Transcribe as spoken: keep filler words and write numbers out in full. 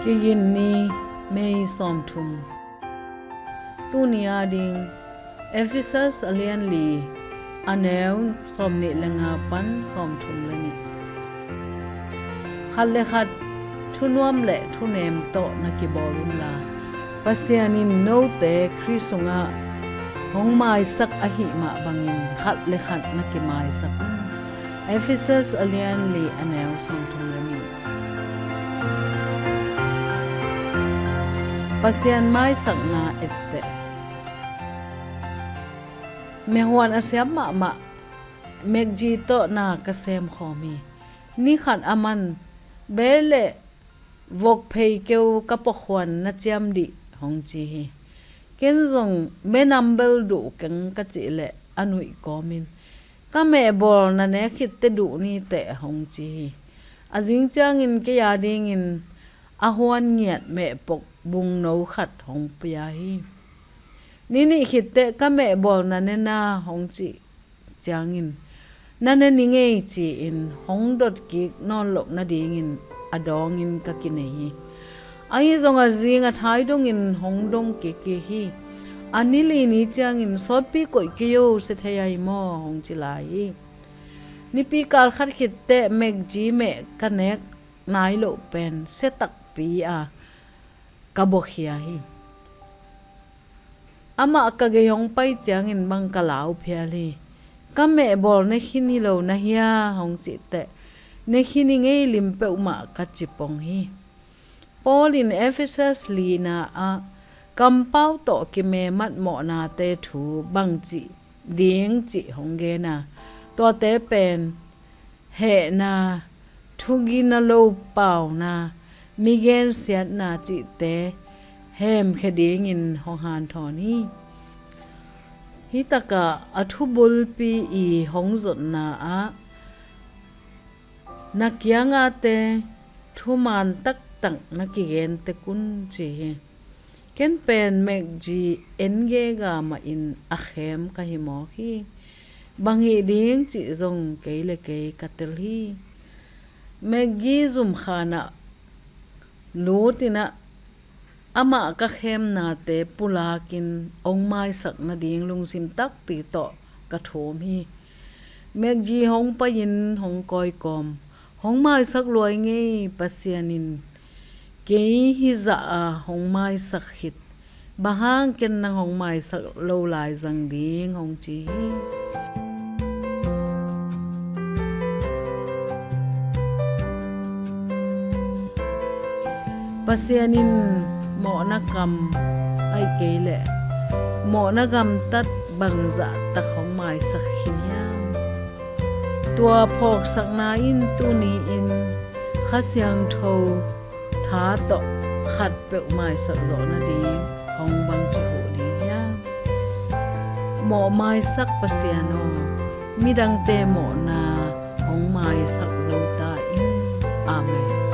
Kigin ni, May sawmthum. Tuni a ding, Ephesus a lian li, a neu sawmnih le nga pan sawmthum le nih. Khat le khat thunuam le thunem tawh na kibawl unla, Pasian in note Khrist sungah hong maisak ahih mah bangin khat le khat na kimaisak un. Ephesus a lian li, a neu sawmthum le nih. Pasian maisakna etteh. Mehuan a siam mahmah McG tawh na ka semkhawm hi. Ni khat aman, "Be le vok phei keu ka pawkhuan na ciam dih," hong ci hi. Ken zong, "Be nam bel duh keng," ka cih leh a nuih kawmin, "Ka mehbawl na nek khitteh duh niteh," hong ci hi. A zing ciangin kei a dingin a huan ngiat mehpok bungno khat hong pia hi. Ni nih khitteh, "Ka mehbawl na ne na," hong cih ciangin, "Na ne ning ei," ci-in hong dot kik nawn loh nadingin a dawngin ka kinei hi. Ahi zong a zing a thai dongin hong dong kik kik hi. A ni li ni ciangin, "Sawtpi koih kei o, sia thei ahi maw?" hong ci lai hi. Nipi kal khat khitteh McG meh ka nek nai loh pen sia takpi a ka buakhia hi. Amah ka gei hong pai ciangin bang ka lau phial hi. "Ka mehbawl ne khin hi lo na hia?" hong cihteh, "Ne khin hi ngei lim peuhmah," ka ci pong hi. Paul in Ephesus lina ah kampau tawh kimemat mawhnate thu bangcih ding cih hong gen a, tuate pen hehna, thugina lo pauna, mi gensiatna cihte hemkhia dingin hong hanthawn hi. Hi takah a thubulpi i hong zotna ah na kiangate thuman taktak na kigen tek un ci hi. Ken pen McG en gega mahin a khem ka hi mawk hi. Bang hih ding cih zong kei le kei ka tel hi. McG zumkhanah lutin ah amah ka khemnate pulakin hong maisak nading lungsim takpi tawh ka thum hi. McG hong pai-in hong kawikawm, "Hong maisak lua ing ei, Pasian in kei hizah a hong maisak khit, bang hang ken nang hong maisak lo lai zang ding?" hong ci hi. Pasian in mawhna kam, ahih kei leh mawhna gamtat bangzah tak hong maisak khin hiam? Tua phawksakna in tuni-in Kha Siangtho tha tawh khatpeuh maisak zawh nading hong bangci huh ding hiam? Mawh maisak Pasian aw, midangte mawhna hong maisak zo ta in. Amen.